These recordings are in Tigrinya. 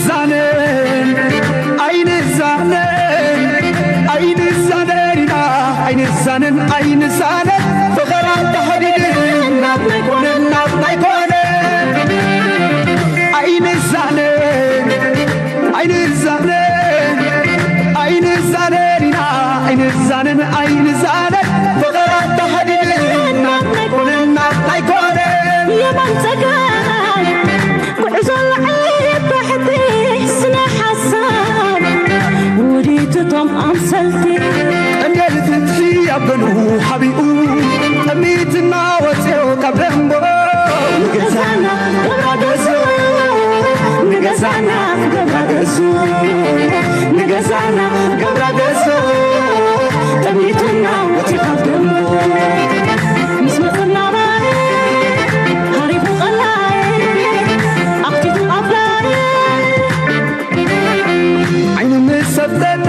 ዛነን ኣይንዛነን ኣይንዛነን ኢና ኣይንዛነን ኣይንዛነን ፍቕራ ተሓዲድን ናብ ናይ ኮነን ናብ ናይ ኮነን ኣይንዛነን ኣይንዛነን ኣይንዛነን ኢና ኣይንዛነን ኣይንዛነን ፍቕራ ተሓዲድን ናብ ናይ ኮነን ናብ ናይ ኮነን የማን ጸጋም ጉዕዞ ላዕሊ ታሕቲ ስነ ሓሳብ ውዲት እቶም ኣምሰልቲ ቀንዴል ፍትሒ ኣብ ገኑ ሓቢኡ ጠሚትና ወፅዮ ካብ ደንቦ ንገዛና ገብራ ገዙ ንገዛና ገብራ ገዙ ንገዛና ገብራ ገዙ ጠሚትና ወፅዮ ካብ ደንቦ ምስ መፅና ሃሪፉ ቀላይ ኣኽቲቱ ኣፍላይ ዓይኑ ምስ ሰብተተ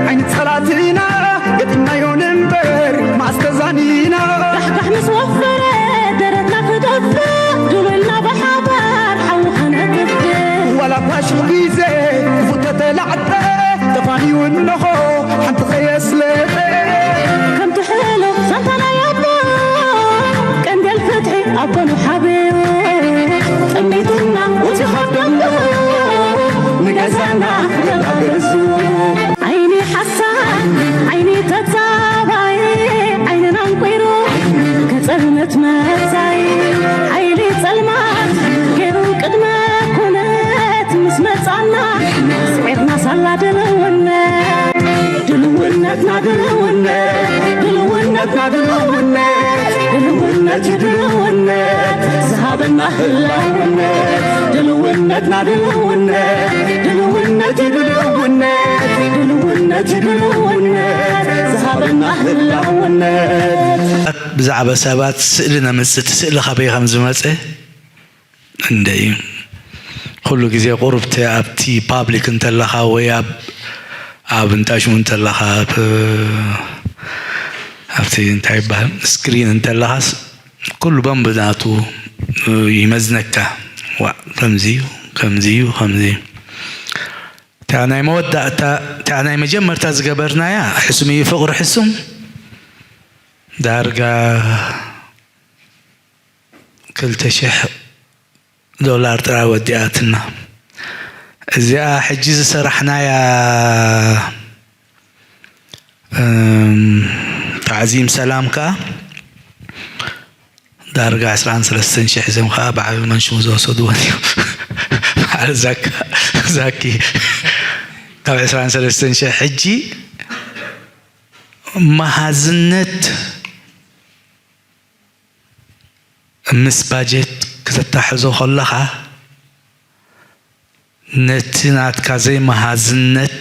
ዓይኒ ጸላትና ገጢምናዮ ንንበር መዓስ ተዛኒና ጋሕጋሕ ምስ ወፈረ ደረትና ክደፍእ ድልውና ብሓባር ሓዊ ከነጥፍእ ዋላ ፋሽል ግዜ ክፉት ተተላዕጠ ተፋንዩ እንሆ ሓንቲ ከየስለጠ ከምቲ ሕሉፍ ዛንታ ናይ ኣቦ ቀንዴል ፍትሒ ኣቦ ንሓብዮ ጠሚትና እቲ ካብ ደንቡ ንገዛና ገዛ ገዙ ዓይኒ ሓሳድ ዓይኒ ተጻባይ ዓይንና እንቁይሩ ከጸልመት መጻይ ሓይሊ ጸልማት ገይሩ ቅድመ ኩነት ምስ መጻና ስዒርና ሳላ ድልውነት ድልውነትና ድልውነት ድልውነትና ድልውነት ድልውነት እዩ ድልውነት ዝሃበና ህላውነት ድልውነትና ድልውነት ድልውነት እዩ ድልውነት ድልውነት እዩ ድልውነት ዝሃበና ህላውነት ብዛዕባ ሰባት ስእሊ ነምጽእ እቲ ስእሊ ካበይ ከም ዝመጸ እንደ እዩ ኩሉ ግዜ ቁሩብቲ ኣብቲ ፓብሊክ እንተለኻ ወይ ኣብ ኣብ እንታይ ሽሙ እንተለኻ ኣብ ኣብቲ እንታይ ይበሃል ስክሪን እንተለኻስ ኩሉ በንብናቱ ይመዝነካ ዋዕ ከምዚ እዩ ከምዚ እዩ ከምዚ እዩ እታ ናይ መወዳእታ እታ ናይ መጀመርታ ዝገበርናያ ሕሱም እዩ ፍቕሪ ሕሱም ዳርጋ ክልተ ሽሕ ዶላር ጥራይ ወዲኣትና። እዚኣ ሕጂ ዝሰራሕናያ ታዕዚም ሰላም ከኣ ዳርጋ ዕስራን ሰለስተን ሽሕ እዚኦም ከኣ ብዓቢ መንሽሙ ዝወሰድወን እዮም። በዓል ዛካ ዛኪ ካብ ዕስራን ሰለስተን ሽሕ ሕጂ መሃዝነት ምስ ባጀት ክተታሕዞ ከለኻ ነቲ ናትካ ዘይመሃዝነት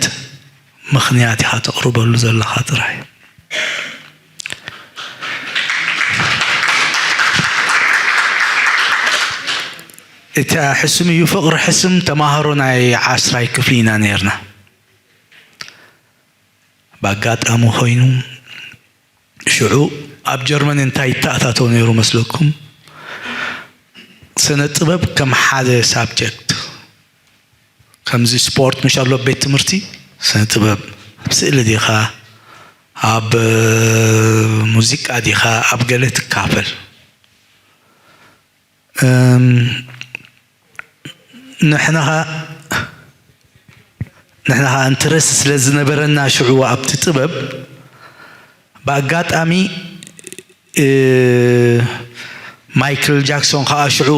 ምኽንያት ኢኻ ተቕርበሉ ዘለኻ ጥራይ። እታ ሕስም እዩ ፍቕሪ ሕስም ተማሃሮ ናይ ዓስራይ ክፍሊ ኢና ነርና። ብኣጋጣሚ ኮይኑ ሽዑ ኣብ ጀርመን እንታይ ይተኣታተው ነይሩ መስለኩም? ስነ ጥበብ ከም ሓደ ሳብጀክት ከምዚ ስፖርት ምሽ ኣሎ ቤት ትምህርቲ ስነ ጥበብ ኣብ ስእሊ ዲኻ ኣብ ሙዚቃ ዲኻ ኣብ ገለ ትካፈል ንሕና ንሕና ከዓ እንተረስ ስለ ዝነበረና ሽዑ ኣብቲ ጥበብ ብኣጋጣሚ ማይክል ጃክሶን ከዓ ሽዑ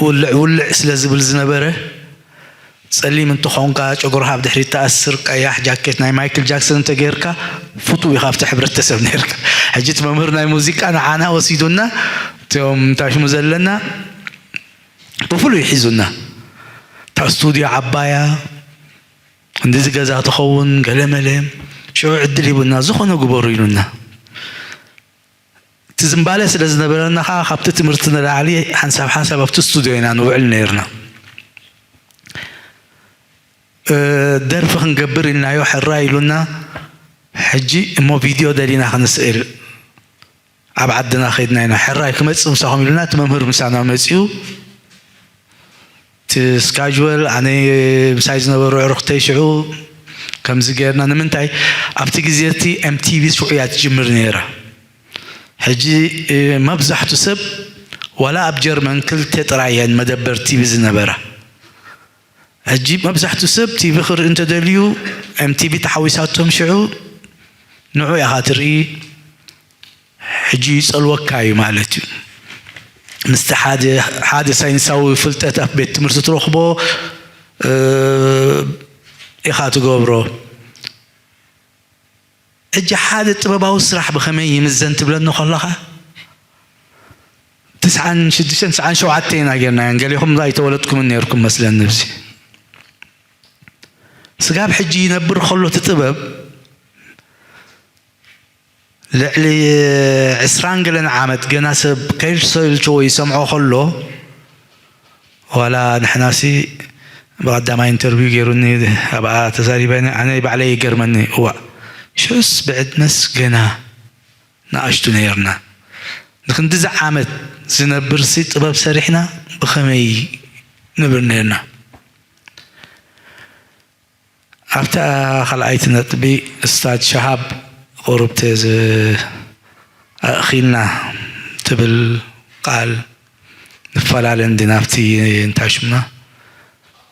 ውልዕ ውልዕ ስለ ዝብል ዝነበረ ጸሊም እንተኾንካ ጨጉርኻ ኣብ ድሕሪት ተኣስር ቀያሕ ጃኬት ናይ ማይክል ጃክሰን እንተገይርካ ፍቱው ኢኻ ኣብቲ ሕብረተሰብ ነይርካ። ሕጂ እቲ መምህር ናይ ሙዚቃ ንዓና ወሲዱና እቶም ታሽሙ ዘለና ብፍሉይ ሒዙና። እታ ስቱድዮ ዓባያ ክንድዚ ገዛ ትኸውን ገለመለ ሽዑ ዕድል ሂቡና ዝኾነ ግበሩ ኢሉና። እቲ ዝምባለ ስለ ዝነበረና ከዓ ካብቲ ትምህርቲ ንላዕሊ ሓንሳብ ሓንሳብ ኣብቲ ስቱድዮ ኢና ንውዕል ነይርና። ደርፊ ክንገብር ኢልናዮ ሕራይ ኢሉና። ሕጂ እሞ ቪድዮ ደሊና ክንስእል ኣብ ዓድና ከይድና ኢና ሕራይ ክመፅእ ምሳኹም ኢሉና እቲ መምህር ምሳና መፂኡ እቲ ስካጅወል ኣነ ምሳይ ዝነበሩ ዕርኽተይ ሽዑ ከምዚ ገይርና። ንምንታይ ኣብቲ ግዜ እቲ ኤምቲቪ ሽዑ እያ ትጅምር ነይራ። ሕጂ መብዛሕቱ ሰብ ዋላ ኣብ ጀርመን ክልተ ጥራይ እየን መደበር ቲቪ ዝነበራ። ሕጂ መብዛሕቱ ሰብ ቲቪ ክርኢ እንተደልዩ ኤምቲቪ ተሓዊሳቶም ሽዑ ንዑ ኢኻ ትርኢ። ሕጂ ይጸልወካ እዩ ማለት እዩ። ምስቲ ሓደ ሓደ ሳይንሳዊ ፍልጠት ኣብ ቤት ትምህርቲ ትረኽቦ ኢኻ ትገብሮ። ሕጂ ሓደ ጥበባዊ ስራሕ ብኸመይ ይምዘን ትብለኒ ከለኻ ትስዓን ሽዱሽተን ትስዓን ሸውዓተን ኢና ጌርናዮን። ገሌኹም ኣይተወለድኩምን ነይርኩም መስለኒ። ብዚ ስጋብ ሕጂ ይነብር ከሎ እቲ ጥበብ ልዕሊ ዕስራን ገለን ዓመት ገና ሰብ ከይሰልችዎ ይሰምዖ ከሎ፣ ዋላ ንሕናሲ ብቐዳማይ ኢንተርቪው ገይሩኒ ኣብኣ ተዛሪበ ኣነ ባዕለይ ይገርመኒ። እዋ ሽዑስ ብዕድመስ ገና ንኣሽቱ ነይርና። ንክንድዚ ዓመት ዝነብርሲ ጥበብ ሰሪሕና ብኸመይ ንብል ነይርና? ኣብታ ካልኣይቲ ነጥቢ እስታድ ሸሃብ ቁሩብቲ ኣእኺልና ትብል ቃል ንፈላለ እንዲ ናብቲ እንታይ ሽምና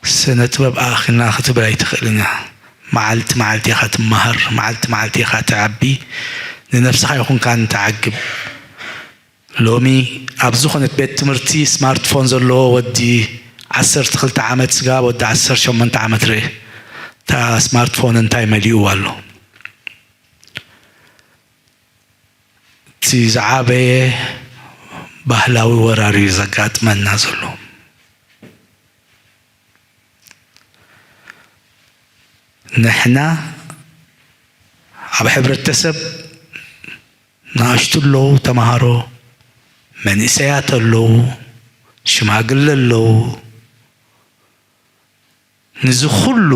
ስነ ጥበብ ኣእኺልና ክትብል ኣይትኽእልን ኢኻ። መዓልቲ መዓልቲ ኢኻ ትመሃር፣ መዓልቲ መዓልቲ ኢኻ ትዓቢ፣ ንነብስኻ ይኹንካ ንትዓግብ። ሎሚ ኣብ ዝኾነት ቤት ትምህርቲ ስማርትፎን ዘለዎ ወዲ ዓሰርተ ክልተ ዓመት ስጋብ ወዲ ዓሰርተ ሸሞንተ ዓመት ርእ። እታ ስማርትፎን እንታይ መሊእዋ ኣሎ? እቲ ዝዓበየ ባህላዊ ወራር እዩ ዘጋጥመና ዘሎ። ንሕና ኣብ ሕብረተሰብ ንኣሽቱ ኣለዉ ተምሃሮ፣ መንእሰያት ኣለዉ፣ ሽማግለ ኣለዉ። ንዚ ኩሉ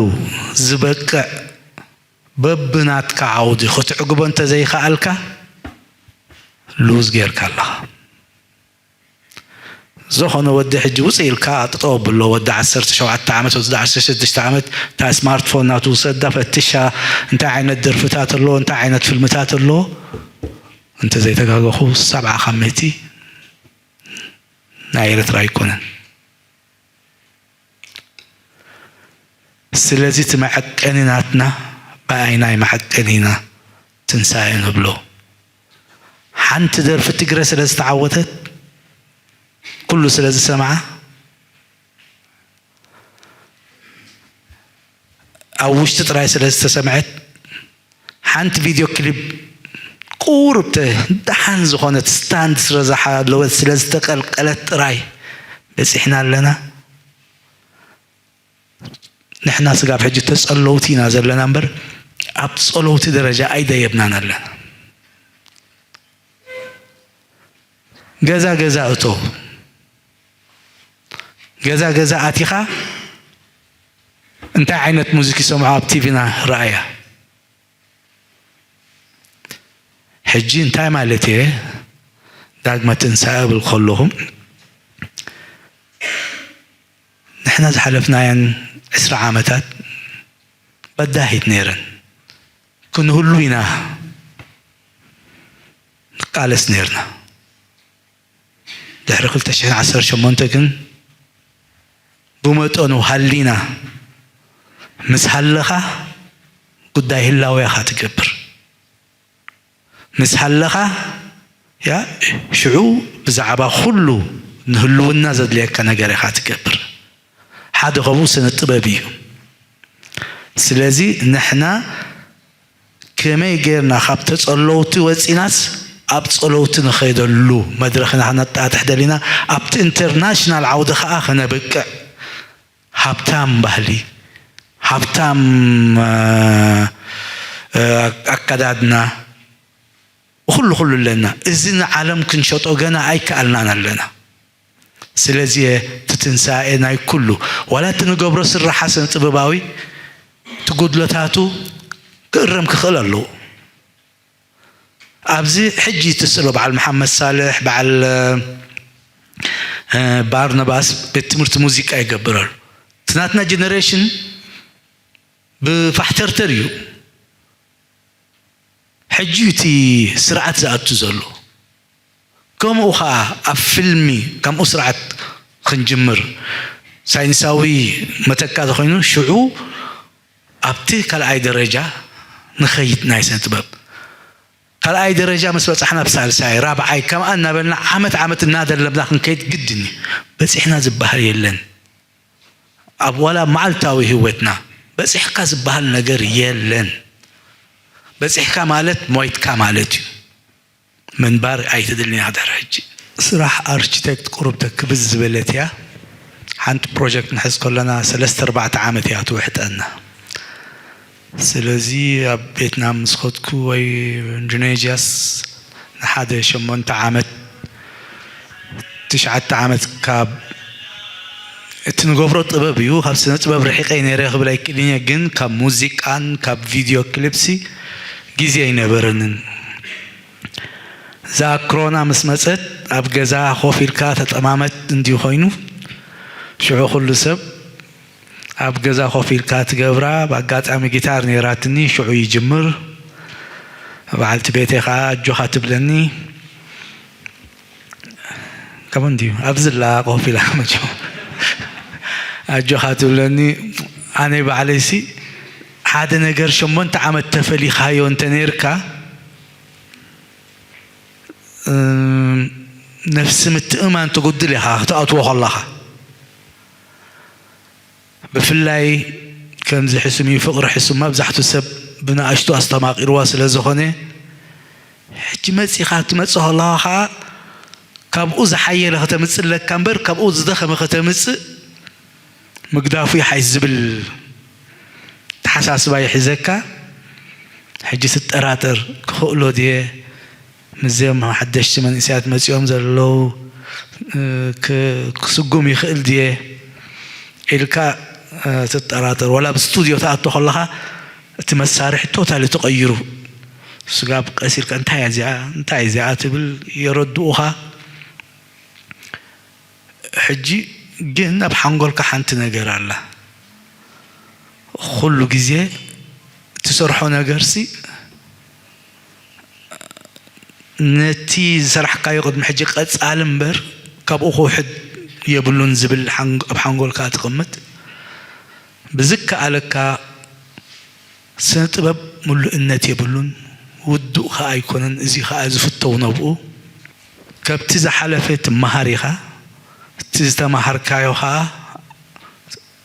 ዝበቅዕ በብናትካ ዓውዲ ክትዕግቦ እንተዘይከኣልካ ሉዝ ጌርካ ኣለኻ። ዝኾነ ወዲ ሕጂ ውፅእ ኢልካ ጠጠው ኣብሎ፣ ወዲ ዓሰርተ ሸውዓተ ዓመት፣ ወዲ ዓሰርተ ሽዱሽተ ዓመት፣ እታ ስማርትፎን ናቱ ውሰዳ፣ ፈትሻ፣ እንታይ ዓይነት ደርፍታት ኣለዎ፣ እንታይ ዓይነት ፊልምታት ኣለዎ። እንተዘይተጋገኹ ሰብዓ ካብ ሚእቲ ናይ ኤርትራ ኣይኮነን። ስለዚ እቲ መዐቀኒ ናትና ብኣይናይ መዐቀኒ ኢና ትንሳኤ ንብሎ። ሓንቲ ደርፊ ትግረ ስለ ዝተዓወተት፣ ኩሉ ስለ ዝሰምዓ፣ ኣብ ውሽጢ ጥራይ ስለ ዝተሰምዐት፣ ሓንቲ ቪድዮ ክሊፕ ቁሩብ ተ-፣ ደሓን ዝኾነት ስታንድ ስለ ዝሓለወት፣ ስለ ዝተቀልቀለት ጥራይ በጺሕና ኣለና። ንሕና ስጋብ ሕጂ ተጸለውቲ ኢና ዘለና እምበር፣ ኣብ ጸለውቲ ደረጃ ኣይደየብናን ኣለና። ገዛ ገዛ እቶ፣ ገዛ ገዛ ኣቲኻ እንታይ ዓይነት ሙዚክ ይሰምዑ ኣብ ቲቪና ረኣያ። ሕጂ እንታይ ማለት እየ? ዳግመ ትንሳኤ እብል ከለኹ፣ ንሕና ዝሓለፍናየን ዕስራ ዓመታት በዳሂት ነይረን። ክንህሉ ኢና ንቃለስ ነይርና። ድሕሪ ክልተ ሽሕን ዓሰርተ ሸሞንተ ግን ብመጠኑ ሃሊና። ምስ ሃለኻ ጉዳይ ህላዌኻ ትገብር። ምስ ሃለኻ፣ ያ፣ ሽዑ ብዛዕባ ኩሉ ንህልውና ዘድልየካ ነገር ኢኻ ትገብር። ሓደ ከምኡ ስነ ጥበብ እዩ። ስለዚ ንሕና ከመይ ጌርና ካብ ተጸለውቲ ወጺናስ ኣብ ጸለውቲ ንኸይደሉ መድረኽና ክነጣጥሕ ደሊና፣ ኣብቲ ኢንተርናሽናል ዓውዲ ኸኣ ክነብቅዕ፣ ሃብታም ባህሊ፣ ሃብታም፣ እ፣ እ፣ ኣከዳድና፣ ኩሉ ኩሉ ኣለና። እዚ ንዓለም ክንሸጦ ገና ኣይከኣልናን ኣለና። ስለዚ እቲ ትንሳኤ ናይ ኩሉ፣ ዋላ እቲ ንገብሮ ስራሓ ስነ ጥበባዊ፣ እቲ ጉድለታቱ ክእረም ክኽእል ኣለዎ። ኣብዚ ሕጂ ትስእሎ በዓል መሓመድ ሳልሕ፣ በዓል፣ እ፣ ባርናባስ ቤት ትምህርቲ ሙዚቃ ይገብር ኣሎ። እቲ ናትና ጀነሬሽን ብፋሕተርተር እዩ። ሕጂ እቲ ስርዓት ዝኣቱ ዘሎ። ከምኡ ኸዓ ኣብ ፊልሚ ከምኡ ስርዓት ክንጅምር ሳይንሳዊ መተካ ዝኾይኑ ሽዑ ኣብቲ ካልኣይ ደረጃ ንኸይድ ናይ ስነ ጥበብ። ካልኣይ ደረጃ ምስ በጻሕና ኣብ ሳልሳይ፣ ራብዓይ ከምኣ እናበልና ዓመት ዓመት እናደለብና ክንከይድ ግድን እዩ። በጺሕና ዝበሃል የለን። ኣብ ዋላ መዓልታዊ ህይወትና በጺሕካ ዝበሃል ነገር የለን። በጺሕካ ማለት ሞይትካ ማለት እዩ። ምንባር ኣይትድልን ኢኻ ድሕሪ ሕጂ። ስራሕ ኣርኪቴክት ቁሩብ ተክብዝ ዝበለት እያ። ሓንቲ ፕሮጀክት ንሕዝ ከለና ሰለስተ ኣርባዕተ ዓመት እያ ትውሕጠና። ስለዚ ኣብ ቬትናም ምስ ኸድኩ ወይ ኢንዶኔዥያስ ንሓደ ሸሞንተ ዓመት፣ ትሽዓተ ዓመት ካብ እቲ ንገብሮ ጥበብ እዩ። ካብ ስነ ጥበብ ርሒቐ ነይረ ክብል ኣይክእልን እየ፣ ግን ካብ ሙዚቃን ካብ ቪድዮ ክሊፕሲ ግዜ ኣይነበረንን። እዛ ክሮና ምስ መጸት ኣብ ገዛ ኮፍ ኢልካ ተጠማመት እንድዩ ኮይኑ፣ ሽዑ ኩሉ ሰብ ኣብ ገዛ ኮፍ ኢልካ ትገብራ። ብኣጋጣሚ ጊታር ነይራትኒ፣ ሽዑ ይጅምር። በዓልቲ ቤተይ ከኣ ኣጆኻ ትብለኒ። ከምኡ እንድዩ፣ ኣብዚ ኣላ ኮፍ ኢላ መቸም ኣጆኻ ትብለኒ። ኣነ ባዕለይሲ ሓደ ነገር ሸሞንተ ዓመት ተፈሊኻዮ እንተ ነይርካ፣ እም፣ ነፍሲ ምትእማን ትጉድል ኢኻ ክትኣትዎ ከለኻ። ብፍላይ ከምዚ ሕሱም እዩ ፍቕሪ ሕሱም መብዛሕቱ ሰብ ብንኣሽቱ ኣስተማቒርዋ ስለ ዝኾነ፣ ሕጂ መጺኻ ክትመጽእ ከለኻ ኸኣ ካብኡ ዝሓየለ ከተምጽእ ኣለካ እምበር፣ ካብኡ ዝደኸመ ከተምጽእ ምግዳፉ ይሓይሽ ዝብል ተሓሳስባ ይሕዘካ። ሕጂ ትጠራጠር፣ ክኽእሎ ድየ? ምስዚኦም ሓደሽቲ መንእሰያት መጺኦም ዘለዉ፣ እ፣ ክ-፣ ክስጉም ይኽእል ድየ? ኢልካ፣ እ፣ ትጠራጠር። ዋላ ኣብ ስቱድዮ ትኣቱ ከለኻ እቲ መሳርሒ ቶታሊ ተቐይሩ። ስጋብ ቀስ ኢልካ፣ "እንታይ እያ እዚኣ? እንታይ እያ እዚኣ?" ትብል፣ የረድኡኻ። ሕጂ ግን ኣብ ሓንጎልካ ሓንቲ ነገር ኣላ። ኩሉ ግዜ እትሰርሖ ነገርሲ ነቲ ዝሰራሕካዮ ቅድሚ ሕጂ ቀጻሊ እምበር ካብኡ ክውሕድ የብሉን ዝብል ሓንጎ-፣ ኣብ ሓንጎልካ ትቕምጥ። ብዝከኣለካ ስነ ጥበብ ምሉእነት የብሉን፣ ውዱእ ከኣ ኣይኮነን። እዚ ከኣ ዝፍተው ነብኡ። ካብቲ ዝሓለፈ ትመሃር ኢኻ። እቲ ዝተመሃርካዮ ከኣ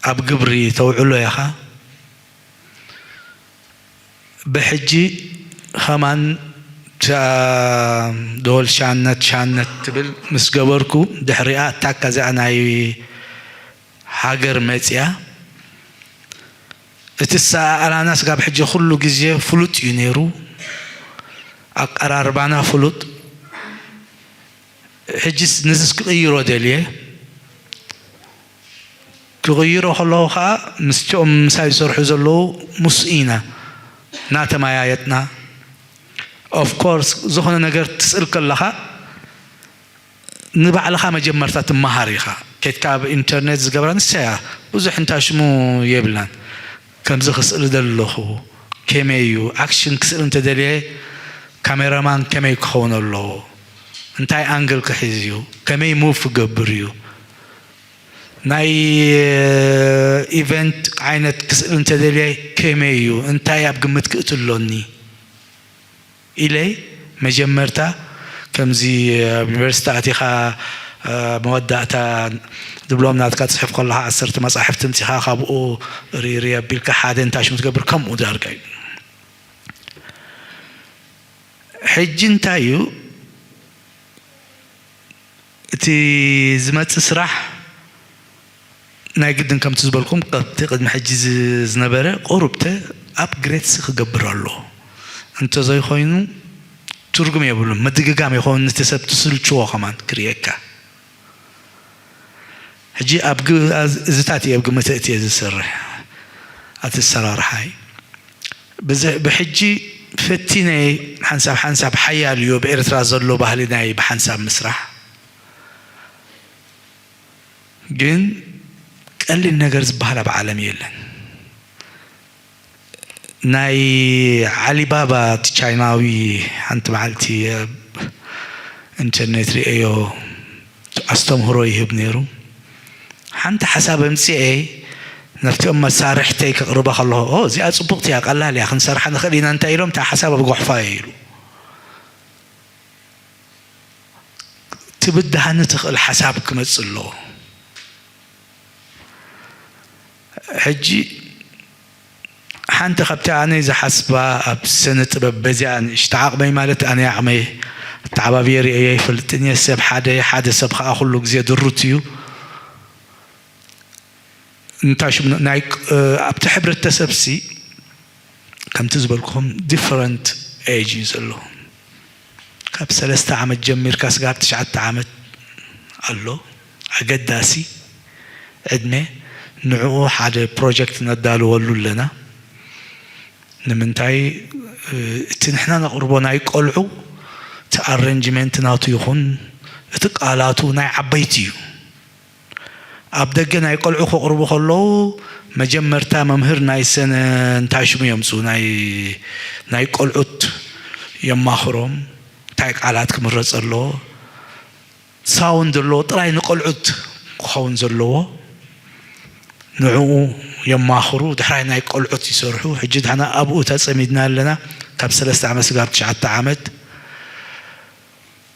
ኣብ ግብሪ ተውዕሎ ኢኻ። ብሕጂ ኸማን እታ ዶል ሻነት ሻነት ትብል ምስ ገበርኩ፣ ድሕሪኣ እታ እዚኣ ናይ ሃገር መጽያ። እቲ ኣሰኣእላና ስጋብ ሕጂ ኩሉ ግዜ ፍሉጥ እዩ ነይሩ፣ ኣቀራርባና ፍሉጥ። ሕጅስ ንዝስ ክቕይሮ ደልየ። ክቕይሮ ከለኹ ኸኣ ምስቲኦም ምሳይ ዝሰርሑ ዘለዉ ምስ ኢና እናተመያየጥና። ኦፍ ኮርስ ዝኾነ ነገር ትስእል ከለኻ ንባዕልኻ መጀመርታ ትመሃር ኢኻ። ኬድካ ኣብ ኢንተርኔት ዝገብራ ንሳ እያ። ብዙሕ እንታሽሙ የብላን። ከምዚ ክስእል ደለኹ፣ ከመይ እዩ? ኣክሽን ክስእል እንተደልየ ካሜራማን ከመይ ክኸውን ኣለዎ? እንታይ ኣንግል ክሕዝ እዩ? ከመይ ሙቭ ክገብር እዩ? ናይ ኢቨንት ዓይነት ክስእል እንተደልየ ከመይ እዩ? እንታይ ኣብ ግምት ክእቱ ኣሎኒ? ኢለ መጀመርታ ከምዚ ኣብ ዩኒቨርሲቲ ኣቲኻ፣ እ፣ መወዳእታ ድብሎም ናትካ ትጽሕፍ ከለኻ ዓሰርተ መጻሕፍቲ ኣምጺኻ ካብኡ ሪሪ ኣቢልካ ሓደ እንታይ ሽሙ ትገብር ከምኡ ዳርጋ እዩ። ሕጂ እንታይ እዩ እቲ ዝመጽእ ስራሕ? ናይ ግድን ከምቲ ዝበልኩም፣ ካብቲ ቅድሚ ሕጂ ዝ-፣ ዝነበረ ቁሩብተ ኣፕግሬድስ ክገብር ኣለዎ። እንተዘይኮይኑ ትርጉም የብሉን። ምድግጋም ይኸውን፣ ነቲ ሰብ ትስልችዎ ከማን ክርእየካ። ሕጂ ኣብ ግ-፣ ኣዝ-፣ እዚታት እየ ኣብ ግምት እየ ዝሰርሕ፣ ኣቲ ኣሰራርሓይ። ብዚ-፣ ብሕጂ ፈቲነ ሓንሳብ ሓንሳብ ሓያል እዩ ኣብ ኤርትራ ዘሎ ባህሊ ናይ ብሓንሳብ ምስራሕ። ግን ቀሊል ነገር ዝበሃል ኣብ ዓለም የለን። ናይ ዓሊባባ እቲ ቻይናዊ ሓንቲ መዓልቲ ኣብ ኢንተርኔት ርእየዮ ኣስተምህሮ ይህብ ነይሩ። ሓንቲ ሓሳብ ኣምጽኤ ነፍቲኦም መሳርሕተይ ከቕርባ ከለኹ፣ "ኦ፣ እዚኣ ጽቡቕቲ እያ፣ ቀላል እያ፣ ክንሰርሓ ንኽእል ኢና" እንታይ ኢሎም፣ እታ ሓሳብ ኣብ ጎሕፋ እየ ኢሉ። ትብድሃኒ ትኽእል ሓሳብ ክመጽእ ኣለዎ። ሕጂ ሓንቲ ካብቲ ኣነ ዝሓስባ ኣብ ስነ ጥበብ በዚኣ ንእሽቶ ዓቕመይ፣ ማለት ኣነ ዓቕመይ ኣተዓባብየ ርእየ ኣይፈልጥን እየ። ሰብ ሓደ፣ ሓደ ሰብ ከዓ ኩሉ ግዜ ድሩት እዩ። እንታይ ሽሙ ናይ ቅ-፣ ኣብቲ ሕብረተሰብሲ ከምቲ ዝበልኩኹም ዲፈረንት ኤጅ እዩ ዘሎ። ካብ ሰለስተ ዓመት ጀሚርካ ስጋብ ትሽዓተ ዓመት ኣሎ ኣገዳሲ ዕድመ። ንዕኡ ሓደ ፕሮጀክት ነዳልወሉ ኣለና። ንምንታይ? እ፣ እቲ ንሕና ነቕርቦ ናይ ቆልዑ እቲ ኣሬንጅመንት ናቱ ይኹን እቲ ቃላቱ ናይ ዓበይቲ እዩ። ኣብ ደገ ናይ ቆልዑ ከቕርቡ ከለዉ መጀመርታ መምህር ናይ ሰነ፣ እንታይ ሽሙ የምጽኡ፣ ናይ፣ ናይ ቆልዑት የማኽሮም፣ እንታይ ቃላት ክምረጽ ኣለዎ፣ ሳውንድ ኣለዎ፣ ጥራይ ንቆልዑት ክኸውን ዘለዎ ንዕኡ የማኽሩ፣ ድሕራይ ናይ ቆልዑት ይሰርሑ። ሕጂ ንሕና ኣብኡ ተጸሚድና ኣለና፣ ካብ ሰለስተ ዓመት ስጋብ ትሽዓተ ዓመት።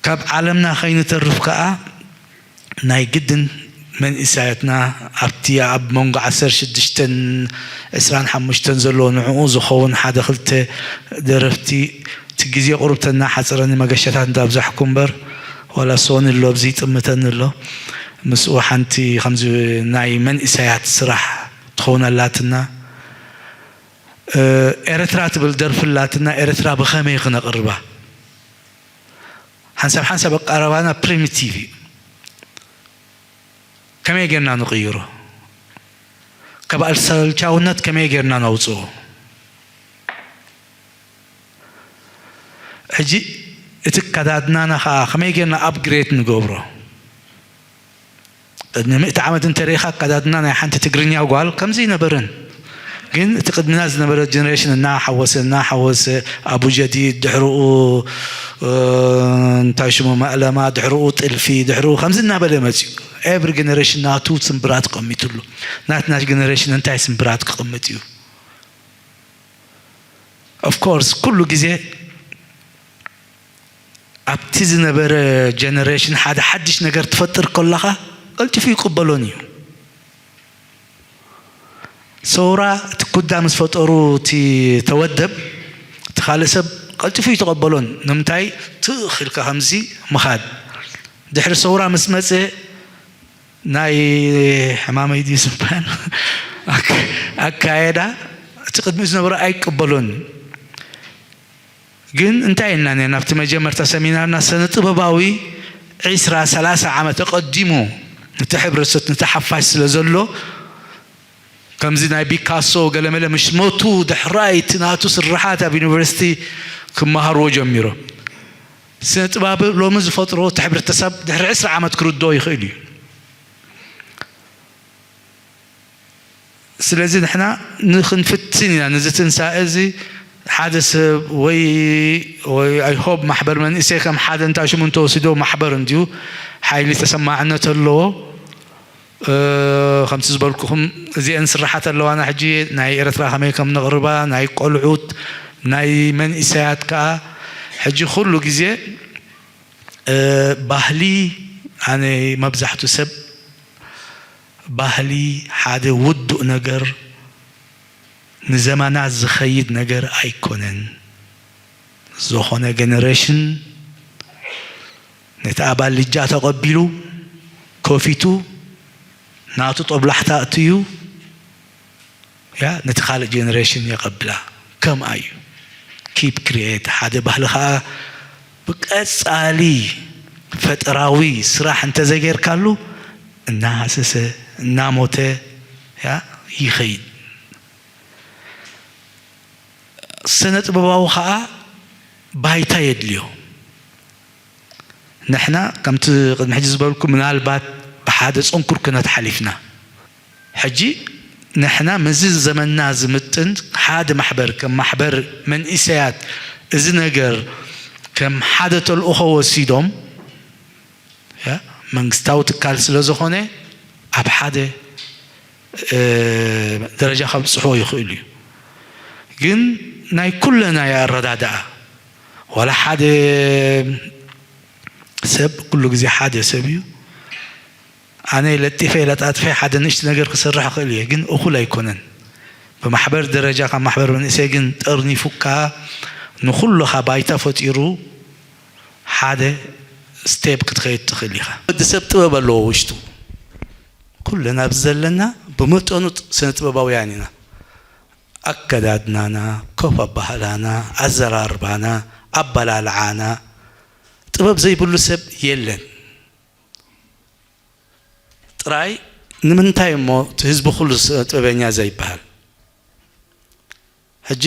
ካብ ዓለምና ከይንተርፍ ከኣ ናይ ግድን መንእሰያትና ኣብቲ ኣብ መንጎ ዓሰርተ ሽዱሽተን ዕስራን ሓሙሽተን ዘለዎ ንዕኡ ዝኸውን ሓደ ክልተ ደረፍቲ፣ እቲ ግዜ ቁሩብ ተናሓጽረኒ መገሻታት እንዳብዛሕኩ እምበር፣ ዋላ ሶኒ ኣሎ ኣብዚ ይጥምተኒ ኣሎ። ምስኡ ሓንቲ ከምዚ ናይ መንእሰያት ስራሕ ትኸውን ኣላትና። እ፣ ኤርትራ ትብል ደርፊ ኣላትና፣ ኤርትራ ብኸመይ ክነቕርባ? ሓንሳብ ሓንሳብ ኣቀራርባና ፕሪሚቲቭ እዩ። ከመይ ጌርና ንቕይሮ? ካብ ኣልሰልቻውነት ከመይ ጌርና ነውጽኦ? ሕጂ እቲ ኣከዳድናና ኸኣ ከመይ ጌርና ኣፕግሬድ ንገብሮ? ቅድሚ ምእቲ ዓመት እንተሪኢኻ ኣከዳድና ናይ ሓንቲ ትግርኛ ጓል ከምዚ ኣይነበረን። ግን እቲ ቅድሚና ዝነበረ ጀነሬሽን እናሓወሰ፣ እናሓወሰ፣ ኣቡጀዲድ፣ ድሕርኡ፣ እ፣ እንታይ ሽሙ፣ መእለማ፣ ድሕርኡ ጥልፊ፣ ድሕርኡ ከምዚ እናበለ መጺኡ። ኤቭሪ ጀነሬሽን ናቱ ስምብራት ቀሚጥሉ። ናትና ጀነሬሽን እንታይ ስምብራት ክቕምጥ እዩ? ኦፍ ኮርስ፣ ኩሉ ግዜ ኣብቲ ዝነበረ ጀነሬሽን ሓደ ሓድሽ ነገር ትፈጥር ከለኻ ቀልጢፉ ይቅበሎን እዩ። ሰውራ እቲ ኩዳ ምስ ፈጠሩ እቲ ተወደብ፣ እቲ ካልእ ሰብ ቀልጢፉ ይተቐበሎን። ንምንታይ? ትኽ ኢልካ ከምዚ ምኻድ። ድሕሪ ሰውራ ምስ መጸ ናይ ሕማመይ ድዩ ዝበሃል? ኣክ-፣ ኣካየዳ እቲ ቅድሚኡ ዝነበረ ኣይቅበሎን። ግን እንታይ ኢልና ነርና ኣብቲ መጀመርታ ሰሚናርና? ስነ ጥበባዊ ዒስራ ሰላሳ ዓመት ኣቐዲሙ ነቲ ሕብረተሰብ፣ ነቲ ሓፋሽ ስለ ዘሎ፣ ከምዚ ናይ ቢካሶ ገለመለ ምስ ሞቱ፣ ድሕራይ እቲ ናቱ ስርሓት ኣብ ዩኒቨርሲቲ ክመሃርዎ ጀሚሮም። ስነ ጥበብ ሎሚ ዝፈጥሮ እቲ ሕብረተሰብ ድሕሪ ዕስራ ዓመት ክርድኦ ይኽእል እዩ። ስለዚ ንሕና ንኽንፍትን ኢና ነዚ ትንሳኤ እዚ። ሓደ ሰብ ወይ፣ ወይ ኣይ ሆፕ ማሕበር መንእሰይ ከም ሓደ እንታይ ሽሙ እንተወሲዶ ማሕበር እንድዩ ሓይሊ ተሰማዕነት ኣለዎ። እ፣ ከምቲ ዝበልኩኹም እዚአን ስራሓት ኣለዋና። ሕጂ ናይ ኤርትራ ከመይ ከም ነቕርባ፣ ናይ ቆልዑት፣ ናይ መንእሰያት ከኣ ሕጂ ኩሉ ግዜ፣ እ፣ ባህሊ፣ ኣነ መብዛሕቱ ሰብ ባህሊ ሓደ ውዱእ ነገር ንዘመናት ዝኸይድ ነገር ኣይኮነን። ዝኾነ ጀነሬሽን ነቲ ኣባል ልጃ ተቐቢሉ፣ ከፊቱ፣ ናቱ ጦብላሕታ ኣእትዩ፣ ያ፣ ነቲ ካልእ ጀነሬሽን የቐብላ። ከምኣ እዩ። ኪፕ ክሪኤት፣ ሓደ ባህሊ ኸኣ ብቀጻሊ ፈጠራዊ ስራሕ እንተዘይጌርካሉ፣ እናሃሰሰ፣ እናሞተ፣ ያ፣ ይኸይድ። ስነ ጥበባዊ ኸኣ ባይታ የድልዮ። ንሕና ከምቲ ቅድሚ ሕጂ ዝበልኩ፣ ምናልባት ብሓደ ጽንኩር ኩነት ሓሊፍና። ሕጂ ንሕና ምስዚ ዘመንና ዝምጥን ሓደ ማሕበር፣ ከም ማሕበር መንእሰያት፣ እዚ ነገር ከም ሓደ ተልእኾ ወሲዶም፣ ያ፣ መንግስታዊ ትካል ስለ ዝኾነ ኣብ ሓደ፣ እ፣ ደረጃ ከብጽሕዎ ይኽእሉ እዩ። ግን ናይ ኩለና እዩ ኣረዳድኣ። ዋላ ሓደ ሰብ፣ ኩሉ ግዜ ሓደ ሰብ እዩ። ኣነ ለጢፈ ለጣጥፈ ሓደ ንእሽቲ ነገር ክሰርሕ እኽእል እየ፣ ግን እኹል ኣይኮነን። ብማሕበር ደረጃ ካብ ማሕበር መንእሰይ ግን ጠርኒፉካ ንኹልኻ ባይታ ፈጢሩ ሓደ ስቴፕ ክትኸይድ ትኽእል ኢኻ። ወዲ ሰብ ጥበብ ኣለዎ ውሽጡ። ኩልና ኣብዚ ዘለና ብመጠኑ ጥ-፣ ስነ ጥበባውያን ኢና። ኣከዳድናና፣ ኮፍ ኣባህላና፣ ኣዘራርባና፣ ኣበላልዓና፣ ጥበብ ዘይብሉ ሰብ የለን። ጥራይ ንምንታይ እሞ እቲ ህዝቢ ኩሉ ስነ ጥበበኛ ዘይበሃል? ሕጂ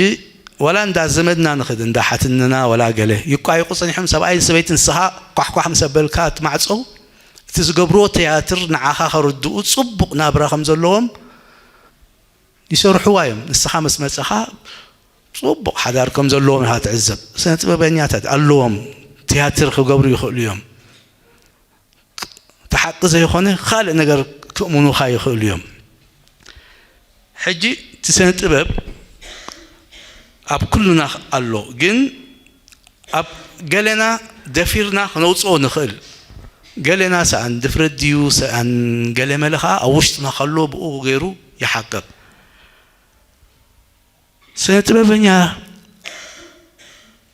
ዋላ እንዳ ዘመድና ንኽድ፣ እንዳ ሓትንና፣ ዋላ ገለ ይቋየቑ ጸኒሖም፣ ሰብኣይን ሰበይትን፣ ንስኻ ኳሕኳሕ ምስ ኣበልካ እቲ ማዕጾ፣ እቲ ዝገብርዎ ትያትር ንዓኻ ከርድኡ ጽቡቕ ናብራ ከም ዘለዎም ይሰርሕዋ እዮም። ንስኻ ምስ መጸኻ ጽቡቕ ሓዳር ከም ዘለዎም ኢኻ ትዕዘብ። ስነ ጥበበኛታት ኣለዎም፣ ትያትር ክገብሩ ይኽእሉ እዮም። እቲ ሓቂ ዘይኮነ ካልእ ነገር ክእምኑኻ ይኽእሉ እዮም። ሕጂ እቲ ስነ ጥበብ ኣብ ኩሉና ኣሎ፣ ግን ኣብ ገለና ደፊርና ክነውጽኦ ንኽእል። ገለና ሰኣን ድፍረት ድዩ ሰኣን ገለ መለ ኸኣ ኣብ ውሽጥና ከሎ ብኡ ገይሩ ይሓቅቕ። ስነ ጥበበኛ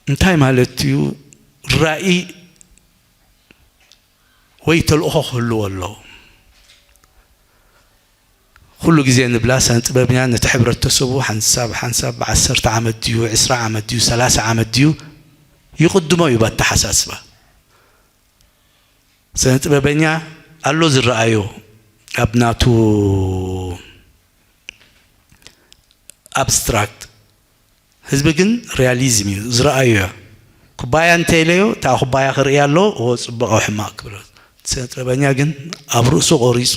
እንታይ ማለት እዩ? ራኢ ወይ ተልእኾ ክህልዎ ኣለዎ። ኩሉ ግዜ ንብላ ስነ ጥበበኛ ነቲ ሕብረተሰቡ ሓንሳብ ሓንሳብ ብዓሰርተ ዓመት ድዩ፣ ዕስራ ዓመት ድዩ፣ ሰላሳ ዓመት ድዩ ይቕድሞ እዩ ብኣተሓሳስባ። ስነ ጥበበኛ ኣሎ ዝረኣዮ ኣብ ናቱ ኣብስትራክት፣ ህዝቢ ግን ሪያሊዝም እዩ ዝረኣዮ። እያ ኩባያ እንተኢለዮ እታ ኩባያ ክርእያ ኣለዎ፣ እዎ ጽቡቕ ወይ ሕማቕ ክብሎ። ስነ ጥበበኛ ግን ኣብ ርእሱ ቆሪጹ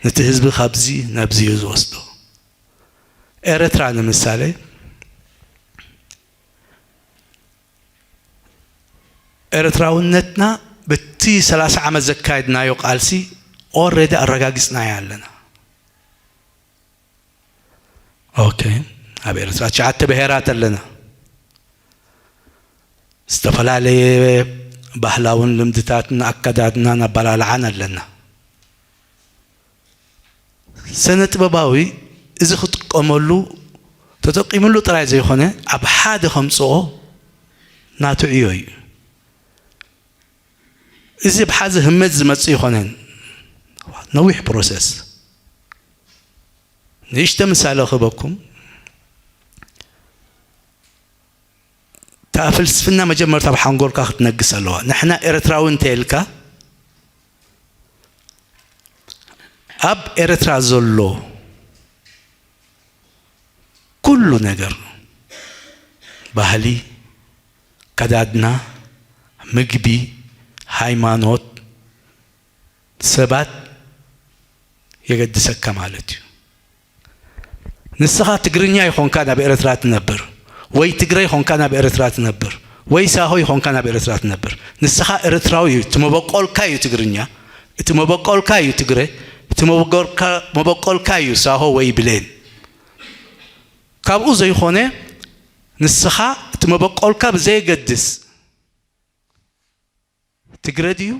ነቲ ህዝቢ ካብዚ ናብዚ እዩ ዝወስዶ። ኤረትራ ንምሳሌ፣ ኤረትራውነትና ብቲ ሰላሳ ዓመት ዘካየድናዮ ቃልሲ ኦረዲ ኣረጋጊጽናዮ ኣለና። ኦኬ፣ ኣብ ኤረትራ ትሽዓተ ብሄራት ኣለና። ዝተፈላለየ ባህላውን ልምድታትን ኣከዳድናን ኣበላልዓን ኣለና። ስነ ጥበባዊ እዚ ክጥቀመሉ፣ ተጠቂምሉ ጥራይ ዘይኮነ ኣብ ሓደ ከምጽኦ ናቱ ዕዮ እዩ። እዚ ብሓዚ ህመት ዝመጽእ ይኾነን፣ ነዊሕ ፕሮሰስ። ንእሽተ ምሳሌ ክህበኩም። እታ ፍልስፍና መጀመርታ ኣብ ሓንጎልካ ክትነግስ ኣለዋ። ንሕና ኤርትራዊ እንተ ኢልካ፣ ኣብ ኤርትራ ዘሎ ኩሉ ነገር፣ ባህሊ፣ ኣከዳድና፣ ምግቢ፣ ሃይማኖት፣ ሰባት የገድሰካ ማለት እዩ። ንስኻ ትግርኛ ይኾንካ ናብ ኤርትራ ትነብር፣ ወይ ትግረ ይኾንካ ናብ ኤርትራ ትነብር፣ ወይ ሳሆ ይኾንካ ናብ ኤርትራ ትነብር። ንስኻ ኤርትራዊ እዩ። እቲ መበቆልካ እዩ ትግርኛ፣ እቲ መበቆልካ እዩ ትግረ፣ እቲ መበቆልካ፣ መበቆልካ እዩ ሳሆ ወይ ብሌን። ካብኡ ዘይኾነ ንስኻ እቲ መበቆልካ ብዘየገድስ፣ ትግረ ድዩ?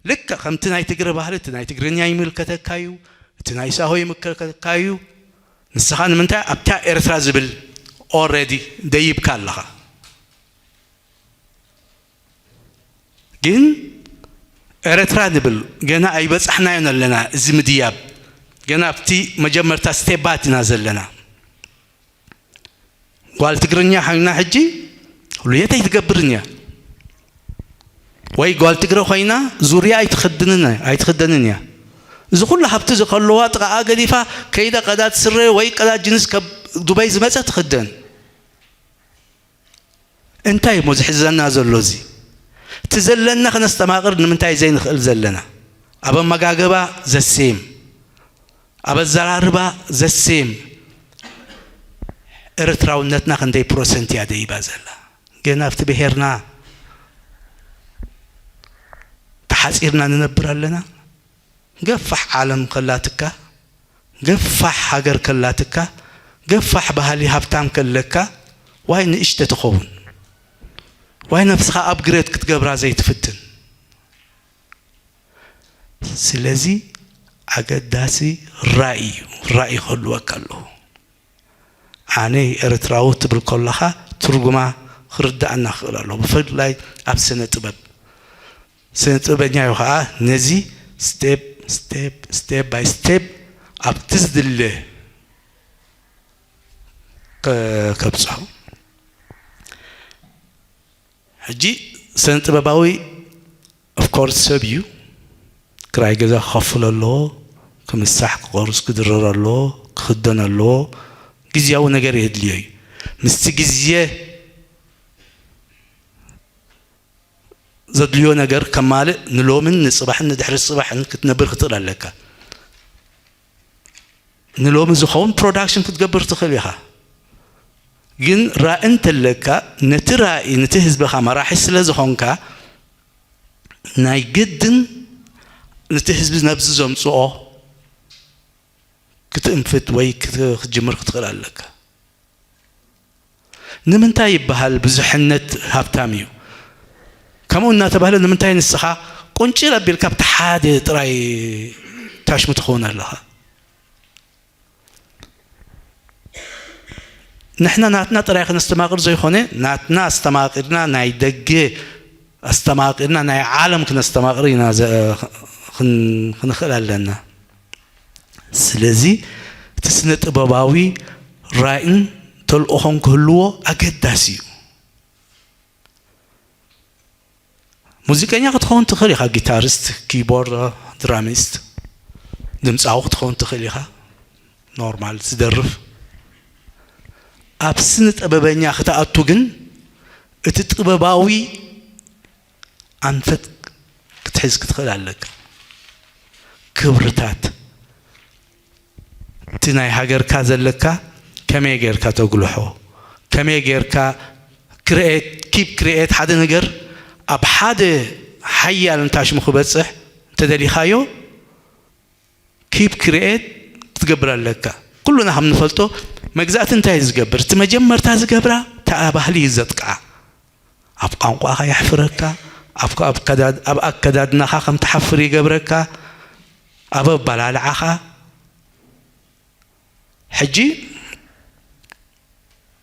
ልክዕ ከምቲ ናይ ትግረ ባህሊ፣ እቲ ናይ ትግርኛ ይምልከተካ እዩ፣ እቲ ናይ ሳሆ ይምልከተካ እዩ። ንስኻ ንምንታይ ኣብታ ኤርትራ ዝብል ኦረዲ ደይብካ ኣለኻ? ግን ኤርትራ ንብል ገና ኣይበጻሕናዮን ኣለና። እዚ ምድያብ ገና ኣብቲ መጀመርታ ስቴባት ኢና ዘለና። ጓል ትግርኛ ኮይና ሕጂ ሁልየት ኣይትገብርን እያ፣ ወይ ጓል ትግረ ኮይና ዙርያ ኣይትኸድንን፣ ኣይትኸደንን እያ። እዚ ኩሉ ሃብቲ ዝኸለዋ ጥቓኣ ገዲፋ ከይዳ ቀዳድ ስረ ወይ ቀዳድ ጅንስ ካብ ዱባይ ዝመጸ ትኽደን። እንታይ እሞ ዝሕዘና ዘሎ? እዚ እቲ ዘለና ክነስተማቕር ንምንታይ ዘይንኽእል ዘለና? ኣብ ኣመጋግባ ዘሴም፣ ኣብ ኣዘራርባ ዘሴም። ኤርትራውነትና ክንደይ ፕሮሰንት እያ ደይባ ዘላ? ገና ኣብቲ ብሄርና ተሓጺርና ንነብር ኣለና። ገፋሕ ዓለም ከላትካ፣ ገፋሕ ሃገር ከላትካ፣ ገፋሕ ባህሊ ሃብታም ከለካ፣ ዋይ ንእሽተ ትኸውን? ዋይ ነብስኻ ኣፕግሬድ ክትገብራ ዘይትፍትን? ስለዚ ኣገዳሲ ራእይ እዩ። ራእይ ክህልወካ ኣለዎ። ኣነ ኤርትራዊ ትብል ከለኻ ትርጉማ ክርዳኣና ክኽእል ኣለዎ። ብፍላይ ኣብ ስነ ጥበብ፣ ስነ ጥበበኛ እዩ ከዓ ነዚ ስቴፕ ስቴፕ ስቴፕ ባይ ስቴፕ ኣብቲ ዝድለ ከ- ከብፅሖ። ሕጂ ስነ ጥበባዊ ኦፍኮርስ ሰብ እዩ። ክራይ ገዛ ክኸፍል ኣለዎ፣ ክምሳሕ ክቆርስ ክድረር ኣለዎ፣ ክኽደን ኣለዎ። ግዝያዊ ነገር የድልዮ እዩ። ምስቲ ግዜ ዘድልዮ ነገር ከማልእ ንሎምን ንፅባሕን ንድሕሪ ፅባሕን ክትነብር ክትኽእል ኣለካ። ንሎሚ ዝኸውን ፕሮዳክሽን ክትገብር ትኽእል ኢኻ። ግን ራእይ እንተለካ፣ ነቲ ራእይ ነቲ ህዝብኻ መራሒ ስለ ዝኾንካ፣ ናይ ግድን ነቲ ህዝቢ ነብዚ ዘምፅኦ ክትእንፍት ወይ ክት- ክትጅምር ክትኽእል ኣለካ። ንምንታይ ይበሃል ብዙሕነት ሃብታም እዩ? ከምኡ እናተባህለ ንምንታይ ንስኻ ቁንጭል ኣቢልካ ኣብቲ ሓደ ጥራይ ታሽሙ ትኸውን ኣለኻ? ንሕና ናትና ጥራይ ክነስተማቕር ዘይኮነ፣ ናትና ኣስተማቒርና ናይ ደገ ኣስተማቒርና ናይ ዓለም ክነስተማቕር ኢና ዘ- ክን- ክንኽእል ኣለና። ስለዚ እቲ ስነ ጥበባዊ ራእን ተልእኾን ክህልዎ ኣገዳሲ እዩ። ሙዚቀኛ ክትኸውን ትኽእል ኢኻ፣ ጊታሪስት፣ ኪቦርድ፣ ድራሚስት፣ ድምፃዊ ክትኸውን ትኽእል ኢኻ። ኖርማል ዝደርፍ። ኣብ ስነ ጥበበኛ ክትኣቱ ግን እቲ ጥበባዊ ኣንፈት ክትሕዝ ክትኽእል ኣለካ። ክብርታት እቲ ናይ ሃገርካ ዘለካ ከመይ ጌርካ ተጉልሖ፣ ከመይ ጌርካ ክርኤት ኪፕ ክርኤት ሓደ ነገር ኣብ ሓደ ሓያል እንታሽሙ ክበፅሕ እንተደሊኻዮ ኪፕ ክርኤት ክትገብር ኣለካ። ኩሉና ከም ንፈልጦ መግዛእቲ እንታይ እዩ ዝገብር? እቲ መጀመርታ ዝገብራ እታ ባህሊ እዩ ዘጥቅዓ። ኣብ ቋንቋኻ የሕፍረካ፣ ኣብ ኣብ ኣከዳድ- ኣብ ኣከዳድናኻ ከም ትሓፍር ይገብረካ፣ ኣብ ኣበላልዓኻ። ሕጂ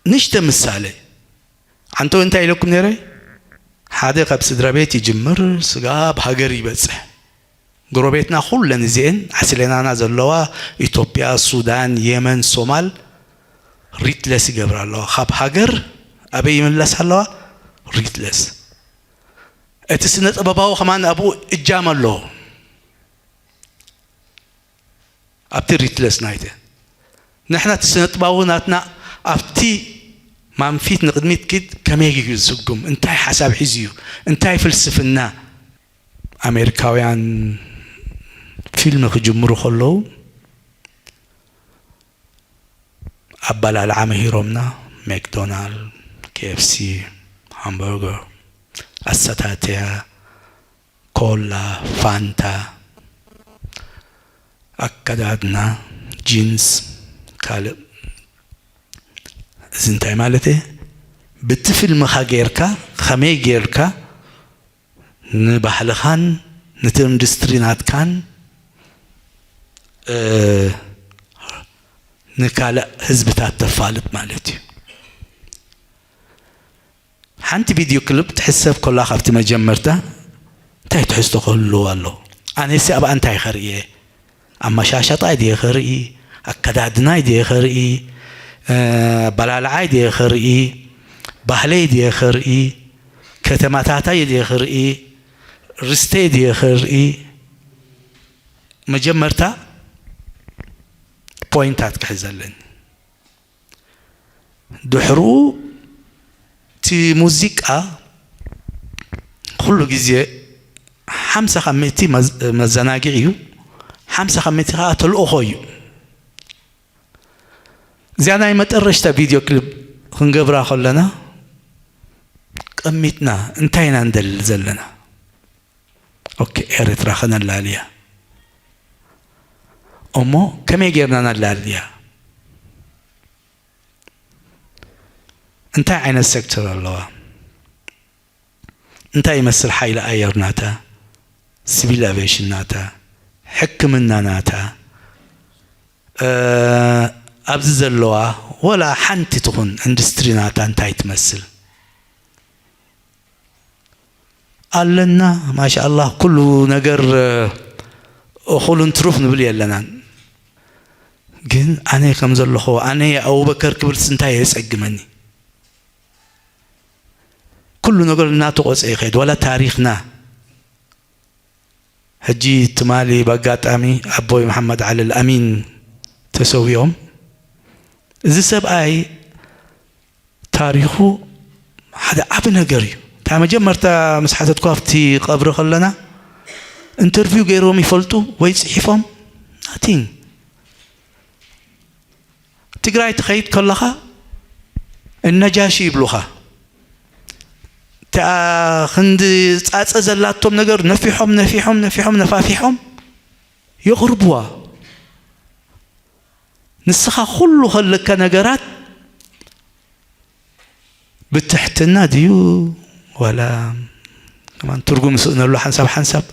ንሽተ ምሳሌ፣ ዓንተው እንታይ ኢለኩም ነይረ? ሓደ ካብ ስድራ ቤት ይጅምር፣ ስጋብ ሃገር ይበጽሕ። ጎረቤትና ኩለን እዚኤን ዓስለናና ዘለዋ ኢትዮጵያ፣ ሱዳን፣ የመን፣ ሶማል ሪትለስ ይገብራ ኣለዋ። ካብ ሃገር ኣበይ ይምለሳ ኣለዋ? ሪትለስ። እቲ ስነ ጥበባዊ ከማን ኣብኡ እጃም ኣለዎ። ኣብቲ ሪትለስ ናይተ ንሕና እቲ ስነ ጥበባዊ ናትና ኣብቲ ማንፊት ንቕድሚት ኪድ ከመይ እዩ ዝስጉም? እንታይ ሓሳብ ሒዙ እዩ? እንታይ ፍልስፍና? ኣሜሪካውያን ፊልም ክጅምሩ ከለዉ ኣበላልዓ ምሂሮምና። ሜክዶናልድ፣ ኬኤፍሲ፣ ሃምበርገር፣ ኣሰታትያ፣ ኮላ፣ ፋንታ፣ ኣከዳድና፣ ጂንስ፣ ካልእ። እዚ እንታይ ማለት እየ? ብቲ ፊልምኻ ጌርካ ከመይ ጌርካ ንባህልኻን ነቲ ኢንዱስትሪ ናትካን እ፣ ንካልእ ህዝብታት ተፋልጥ ማለት እዩ። ሓንቲ ቪድዮ ክልፕ ትሕሰብ ከላ ካብቲ መጀመርታ እንታይ ትሕዝቶ ክህልዎ ኣለዎ? ኣነሲ ኣብኣ እንታይ ከርእየ? ኣመሻሸጣይ ድየ ከርኢ? ኣከዳድናይ ድየ ከርኢ? እ፣ ኣበላልዓይ ድየ ከርኢ? ባህለይ ድየ ከርኢ? ከተማታታይ ድየ ከርኢ? ርስተይ ድየ ከርኢ? መጀመርታ ፖይንታት ክሕዝ ኣለኒ። ድሕሩ እቲ ሙዚቃ ኩሉ ግዜ ሓምሳ ካብ ሚእቲ መዝ-፣ መዘናግዒ እዩ፣ ሓምሳ ካብ ሚእቲ ከዓ ተልእኾ እዩ። እዚኣ ናይ መጠረሽታ ቪድዮ ክሊፕ ክንገብራ ከለና ቀሚጥና እንታይ ኢና ንደሊ ዘለና? ኦኬ፣ ኤርትራ ከነላልያ። እሞ ከመይ ጌርና ነላልያ? እንታይ ዓይነት ሴክተር ኣለዋ? እንታይ ይመስል ሓይሊ ኣየር ናታ? ሲቪል ኣቪዬሽን ናታ? ሕክምና ናታ? እ፣ ኣብዚ ዘለዋ ወላ ሓንቲ ትኹን ኢንዱስትሪ ናታ እንታይ ትመስል? ኣለና፣ ማሻኣላህ፣ ኩሉ ነገር፣ እ፣ እኹልን ትሩፍ ንብል የለናን። ግን ኣነ ከም ዘለኹ፣ ኣነ ኣቡበከር ክብልስ እንታይ የጸግመኒ? ኩሉ ነገር እናተቖጸ ይኸይድ፣ ዋላ ታሪኽና። ሕጂ ትማሊ ብኣጋጣሚ ኣቦይ መሓመድ ዓሊ ኣልኣሚን ተሰዊኦም። እዚ ሰብኣይ ታሪኹ ሓደ ዓቢ ነገር እዩ። እታ መጀመርታ ምስ ሓተትኩ ኣብቲ ቀብሪ ከለና፣ ኢንተርቪው ገይሮም ይፈልጡ ወይ ጽሒፎም? ናቲንግ። ትግራይ ትኸይድ ከለኻ እነጃሺ ይብሉኻ። እታ ክንዲ ጻጸ ዘላቶም ነገር ነፊሖም፣ ነፊሖም፣ ነፊሖም፣ ነፋፊሖም የቕርቡዋ። ንስኻ ኩሉ ከለካ ነገራት ብትሕትና ድዩ ዋላ ከማን ትርጉም ስእነሉ ሓንሳብ ሓንሳብ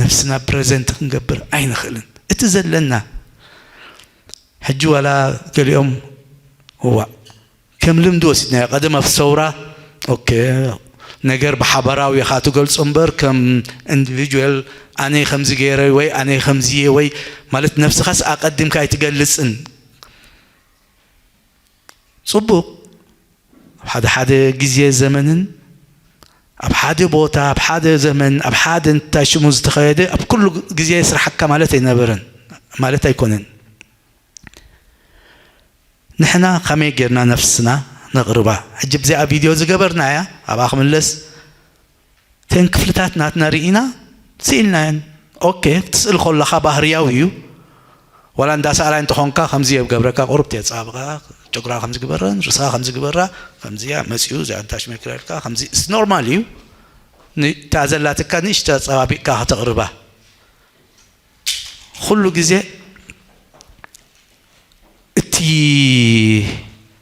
ነፍስና ፕረዘንት ክንገብር ኣይንኽእልን። እቲ ዘለና ሕጂ ዋላ ገሊኦም እዋእ ከም ልምዲ ወሲድናዮ። ቀደም ኣብ ሰውራ ኦኬ ነገር ብሓባራዊ ኢኻ ትገልጾ እምበር ከም ኢንዲቪጁዋል ኣነ ከምዚ ገይረ ወይ ኣነ ከምዚ እየ ወይ ማለት ነፍስኻስ ኣቐዲምካ ኣይትገልጽን። ጽቡቕ፣ ኣብ ሓደ ሓደ ግዜ ዘመንን ኣብ ሓደ ቦታ ኣብ ሓደ ዘመን ኣብ ሓደ እንታይ ሽሙ ዝተኸየደ ኣብ ኩሉ ግዜ የስርሓካ ማለት ኣይነበረን ማለት ኣይኮነን። ንሕና ከመይ ጌርና ነፍስና ነቕርባ? ሕጂ ብዚኣ ቪድዮ ዝገበርናያ ኣብኣ ክምለስ፣ እተን ክፍልታት ናትና ርኢና ስኢልናየን። ኦኬ፣ ክትስእል ከለኻ ባህርያዊ እዩ። ዋላ እንዳ ሰኣላይ እንተኾንካ ከምዚ የገብረካ፣ ቁሩብ ተየጻብቓ፣ ጨጉራ ከምዚ ግበረን፣ ርእስኻ ከምዚ ግበራ፣ ከምዚያ መጺኡ፣ እዚኣ እንታሽ መክረልካ፣ ከምዚ እስ ኖርማል እዩ። ን-፣ እታ ዘላትካ ንእሽቶ ኣጸባቢቕካ ከተቕርባ። ኩሉ ግዜ እቲ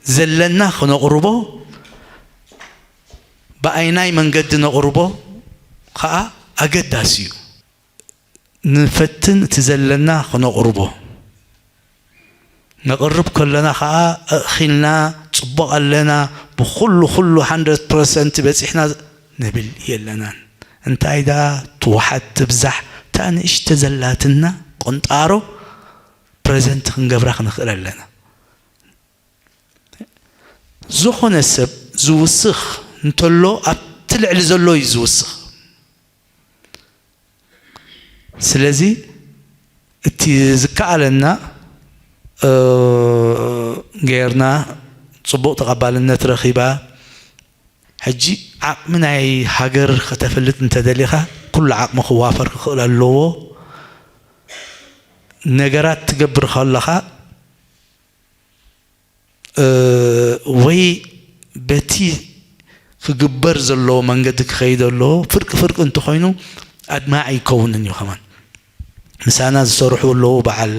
ዘለና ክነቕርቦ፣ ብኣይናይ መንገዲ ነቕርቦ ኸኣ ኣገዳሲ እዩ። ንፈትን እቲ ዘለና ክነቕርቦ። ነቕርብ ከለና ኸኣ ኣእኺልና፣ ጽቡቕ ኣለና፣ ብኹሉ፣ ኩሉ ሃንድረድ ፐርሰንት በጺሕና ንብል የለናን። እንታይ ደኣ ትውሓድ ትብዛሕ፣ እታ ንእሽቶ ዘላትና ቁንጣሮ ፕረዘንት ክንገብራ ክንኽእል ኣለና። ዝኾነ ሰብ ዝውስኽ እንተሎ ኣብቲ ልዕሊ ዘሎ እዩ ዝውስኽ። ስለዚ እቲ ዝከኣለና፣ እ፣ ጌርና ጽቡቕ ተቐባልነት ረኺባ። ሕጂ ዓቕሚ ናይ ሃገር ከተፈልጥ እንተደሊኻ ኩሉ ዓቕሚ ክዋፈር ክኽእል ኣለዎ። ነገራት ትገብር ከለኻ እ፣ ወይ በቲ ክግበር ዘለዎ መንገዲ ክኸይድ ኣለዎ። ፍርቂ ፍርቂ እንተኾይኑ ኣድማዒ ይከውንን እዩ። ከማን ምሳና ዝሰርሑ ኣለዉ፣ በዓል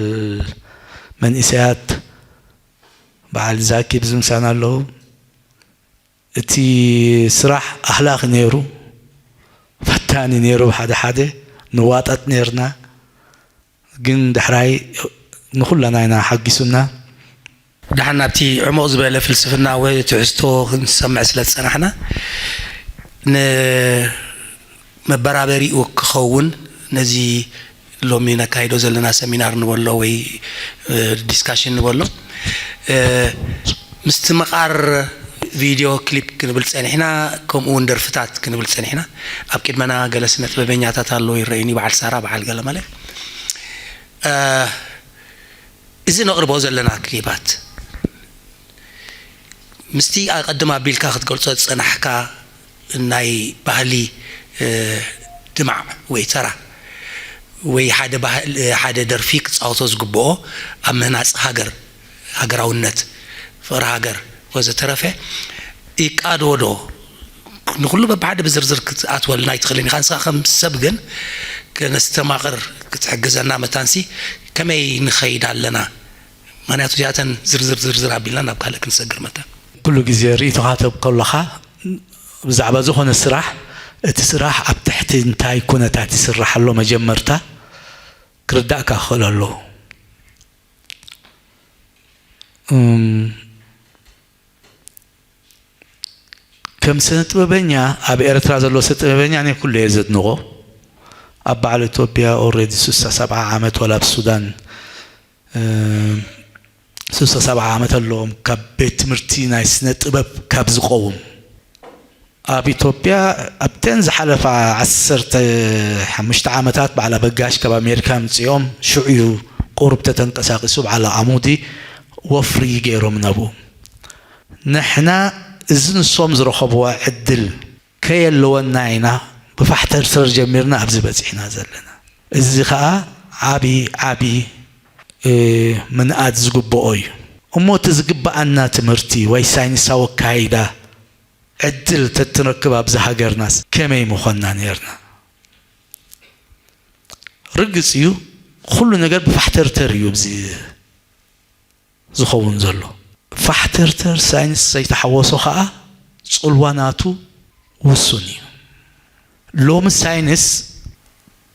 መንእሰያት፣ በዓል ዛኪ ብዚ ምሳና ኣለዉ። እቲ ስራሕ ኣህላኺ ነይሩ፣ ፈታኒ ነይሩ፣ ሓደ ሓደ ንዋጠጥ ነይርና። ግን ዳሕራይ ንኹላና ኢና ሓጊሱና። ደሓን ናብቲ ዕሙቕ ዝበለ ፍልስፍናዊ ትሕዝቶ ክንሰምዕ ስለ ዝጸናሕና፣ ንመበራበሪኡ ክኸውን ነዚ ሎሚ ነካይዶ ዘለና ሰሚናር ንበሎ ወይ፣ እ፣ ዲስካሽን ንበሎ፣ እ፣ ምስቲ መቓር ቪድዮ ክሊፕ ክንብል ጸኒሕና፣ ከምኡ እውን ደርፍታት ክንብል ጸኒሕና። ኣብ ቅድመና ገለ ስነ ጥበበኛታት ኣለዉ ይረኣዩኒ፣ በዓል ሳራ፣ በዓል ገለ ማለት። እ፣ እዚ ነቕርቦ ዘለና ክሊባት ምስቲ ኣቐድም ኣቢልካ ክትገልጾ ዝጸናሕካ ናይ ባህሊ፣ እ፣ ድማዕ ወይ ተራ ወይ ሓደ ባህል ሓደ ደርፊ ክጻወቶ ዝግብኦ ኣብ ምህናጽ ሃገር፣ ሃገራውነት፣ ፍቕሪ ሃገር ወዘተረፈ ይቃዶ ዶ? ንኹሉ በብሓደ ብዝርዝር ክትኣትወልና ኣይትኽእልን ኢኻ። ንስኻ ከም ሰብ ግን ከነስተማቕር ክትሕግዘና መታንሲ ከመይ ንኸይድ ኣለና? ምኽንያቱ እዚኣተን ዝርዝር ዝርዝር ኣቢልና ናብ ካልእ ክንሰግር መታን። ኩሉ ግዜ ርእይቶኻ ትህብ ከለኻ ብዛዕባ ዝኾነ ስራሕ፣ እቲ ስራሕ ኣብ ትሕቲ እንታይ ኩነታት ይስራሕ ኣሎ መጀመርታ ክርዳእካ ክኽእል ኣለዎ። እም፣ ከም ስነ ጥበበኛ፣ ኣብ ኤርትራ ዘሎ ስነ ጥበበኛ እኔ ኩሉ እየ ዘድንቖ። ኣብ በዓል ኢትዮጵያ ኦልሬዲ ስሳ ሰብዓ ዓመት፣ ዋላ ኣብ ሱዳን ስሳ ሰብዓ ዓመት ኣለዎም፣ ካብ ቤት ትምህርቲ ናይ ስነ ጥበብ ካብ ዝቐውም። ኣብ ኢትዮጵያ ኣብተን ዝሓለፋ ዓሰርተ ሓሙሽተ ዓመታት በዓል ኣበጋሽ ካብ ኣሜሪካ ኣምጺኦም፣ ሽዑ እዩ ቁሩብ ተተንቀሳቒሱ በዓል ኣሙዲ ወፍሪ ገይሮም ናብኡ። ንሕና እዚ ንሶም ዝረኸብዋ ዕድል ከየለወና ኢና ብፋሕተርተር ጀሚርና ኣብዚ በጺሕና ዘለና። እዚ ኸኣ ዓቢ ዓቢ እ፣ ምንኣድ ዝግብኦ እዩ። እሞ እቲ ዝግብኣና ትምህርቲ ወይ ሳይንሳዊ ኣካይዳ ዕድል ተትንረክብ ኣብዚ ሃገርናስ ከመይ ምኾንና ኔርና? ርግጽ እዩ፣ ኩሉ ነገር ብፋሕተርተር እዩ ኣብዚ ዝኸውን ዘሎ። ፋሕተርተር ሳይንስ ዘይተሓወሶ ኸኣ ጽልዋ ናቱ ውሱን እዩ። ሎሚ ሳይንስ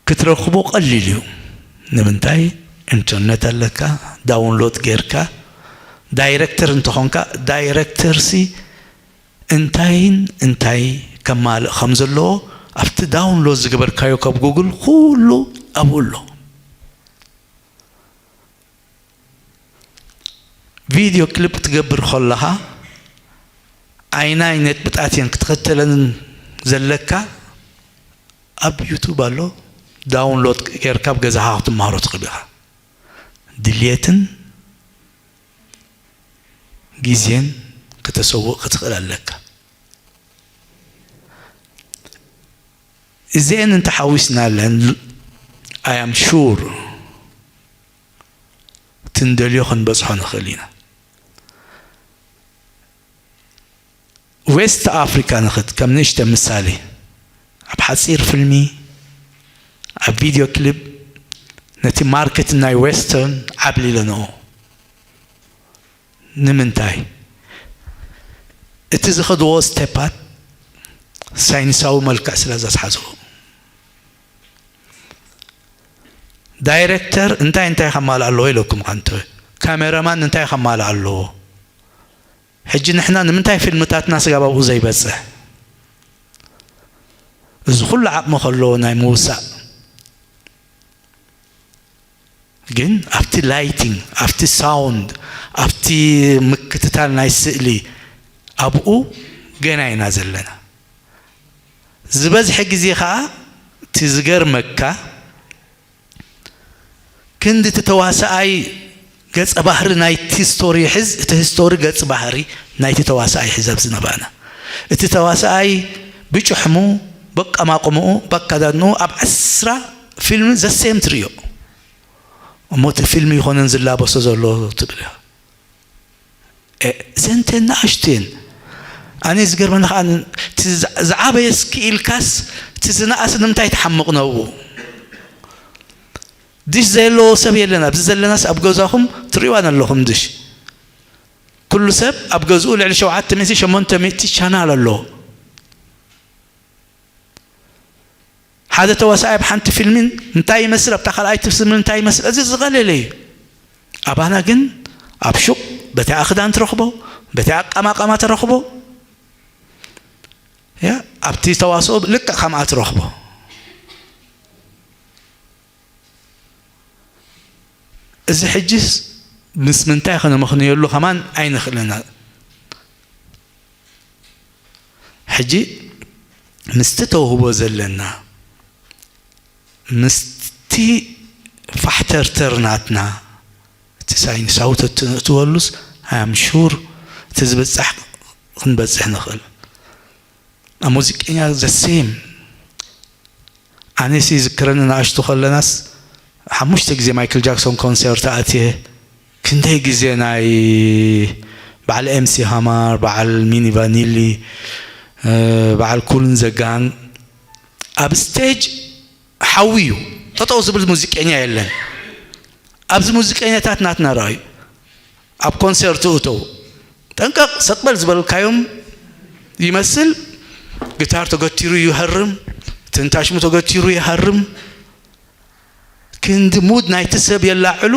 ክትረኽቦ ቀሊል እዩ። ንምንታይ? ኢንተርነት ኣለካ፣ ዳውንሎድ ጌርካ፣ ዳይረክተር እንተኾንካ፣ ዳይረክተርሲ እንታይን እንታይ ከማልእ ከም ዘለዎ ኣብቲ ዳውንሎድ ዝገበርካዮ ካብ ጉግል ኩሉ ኣብኡ ኣሎ። ቪድዮ ክሊፕ ክትገብር ከለኻ ኣይናይ ነጥብታት እየን ክትኸተለን ዘለካ ኣብ ዩቱብ ኣሎ፣ ዳውንሎድ ጌርካ ኣብ ገዛኻ ክትመሃሮ ትኽእል ኢኻ። ድልየትን ግዜን ከተሰውእ ክትኽእል ኣለካ። እዚአን እንተሓዊስናለን፣ I am sure እቲ ንደልዮ ክንበጽሖ ንኽእል ኢና። ዌስት ኣፍሪካ ንኽድ ከም ንእሽተ ምሳሌ፣ ኣብ ሓፂር ፊልሚ፣ ኣብ ቪድዮ ክሊፕ ነቲ ማርኬት ናይ ዌስተርን ዓብሊለንኦ። ንምንታይ? እቲ ዝኸድዎ ስቴፓት ሳይንሳዊ መልክዕ ስለ ዘትሓዝዎ። ዳይረክተር እንታይ እንታይ ከማልእ ኣለዎ ኢለኩም፣ ካንተ ካሜራማን እንታይ ከማልእ ኣለዎ? ሕጂ ንሕና ንምንታይ ፊልምታትና ስጋብ ኣብኡ ዘይበጽሕ? እዚ ኩሉ ዓቕሚ ከለዎ ናይ ምውሳእ፣ ግን ኣብቲ ላይቲንግ፣ ኣብቲ ሳውንድ፣ ኣብቲ ምክትታል ናይ ስእሊ፣ ኣብኡ ገና ኢና ዘለና። ዝበዝሐ ግዜ ኸኣ እቲ ዝገርመካ፣ ክንዲ እቲ ተዋሳኣይ ገጸ ባህሪ ናይቲ ስቶሪ ይሕዝ፣ እቲ ስቶሪ ገጽ ባህሪ ናይቲ ተዋሳኣይ ይሕዝ። ኣብዚ ነባና እቲ ተዋሳኣይ ብጭሕሙ፣ በቀማቕምኡ፣ በካዳድንኡ ኣብ ዓስራ ፊልም ዘሴም ትርእዮ። እሞ እቲ ፊልም ይኾነን ዝላበሶ ዘሎ ትብል ኢኻ። እ፣ ዘንተ ንኣሽቱ እየን። ኣነ ዝገርመኒ ኸዓ፣ እቲ ዝዓ-፣ ዝዓበየ እስኪ ኢልካስ፣ እቲ ዝነኣሰ ንምንታይ ትሓምቕ ነብኡ? ድሽ ዘየለዎ ሰብ የለን። ኣብዚ ዘለናስ ኣብ ገዛኹም ትርእይዋን ኣለኹም ድሽ? ኩሉ ሰብ ኣብ ገዝኡ ልዕሊ ሸውዓተ ሚእቲ፣ ሸሞንተ ሚእቲ ቻናል ኣለዎ። ሓደ ተዋሳኣይ ኣብ ሓንቲ ፊልሚን እንታይ ይመስል፣ ኣብታ ካልኣይቲ ፊልሚን እንታይ ይመስል፣ እዚ ዝቐለለ እዩ። ኣባና ግን ኣብ ሹቕ በቲ ኣኽዳን ትረኽቦ፣ በቲ ኣቀማቐማ ትረኽቦ፣ ያ፣ ኣብቲ ተዋስኦ ልክዕ ከምኣ ትረኽቦ። እዚ ሕጅስ ምስ ምንታይ ከነመኽንየሉ ከማን ኣይንኽእልን። ሕጂ ምስቲ ተውህቦ ዘለና፣ ምስቲ ፋሕተርተር ናትና፣ እቲ ሳይንሳዊ ተትእትወሉስ፣ I am sure እቲ ዝብጻሕ ክንበጽሕ ንኽእል። ኣብ ሙዚቀኛ the same። ኣነሲ ዝክረኒ ንኣሽቱ ከለናስ ሓሙሽተ ግዜ ማይክል ጃክሶን ኮንሰርት ኣትየ። ክንደይ ግዜ ናይ በዓል ኤምሲ ሃማር፣ በዓል ሚኒ ቫኒሊ፣ በዓል ኩልን ዘጋን ኣብ ስቴጅ ሓዊ እዩ። ጠጠው ዝብል ሙዚቀኛ የለን። ኣብዚ ሙዚቀኛታት ናትና ረኣዩ። ኣብ ኮንሰርት እተው ጠንቀቕ ሰቅበል ዝበልካዮም ይመስል። ግታር ተገቲሩ ይሃርም፣ ትንታሽሙ ተገቲሩ ይሃርም። ክንዲ ሙድ ናይቲ ሰብ የላዕሉ፣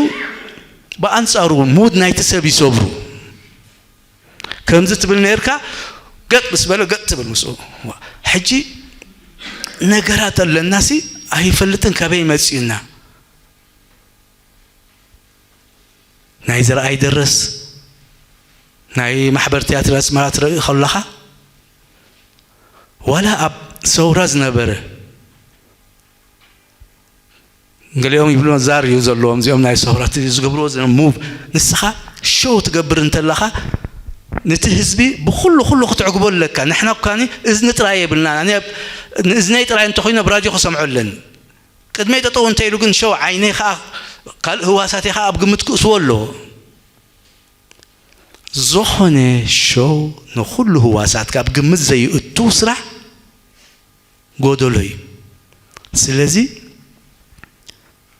ብኣንጻሩ ሙድ ናይቲ ሰብ ይሰብሩ። ከምዚ ትብል ነርካ፣ ገጥ ምስ በለ ገጥ ትብል ምስኡ። ሕጂ ነገራት ኣለናሲ ኣይፈልጥን ካበይ መጺኡና። ናይ ዘርኣይ ደረስ፣ ናይ ማሕበር ትያትር ኣስመራ ትርኢ ከለኻ፣ ዋላ ኣብ ሰውራ ዝነበረ፣ ገሊኦም ይብሉ ዛር እዩ ዘለዎም እዚኦም ናይ ሰውራ፣ እቲ ዝገብርዎ ዘ-፣ ሙቭ፣ ንስኻ ሾው ትገብር እንተለኻ፣ ነቲ ህዝቢ ብኹሉ፣ ኩሉ ክትዕግቦ ኣለካ። ንሕና እኳኒ እዝኒ ጥራይ የብልና። ኣነ ኣብ-፣ ንእዝነይ ጥራይ እንተኾይኑ ኣብ ራድዮ ክሰምዖ ኣለኒ። ቅድመይ ጠጠው እንተ ኢሉ ግን ሸው ዓይነይ ኸዓ ካልእ ህዋሳተይ ኸዓ ኣብ ግምት ክእትዎ ኣለዎ። ዝኾነ ሸው ንኹሉ ህዋሳትካ ኣብ ግምት ዘይእቱ ስራሕ ጎደሎ እዩ። ስለዚ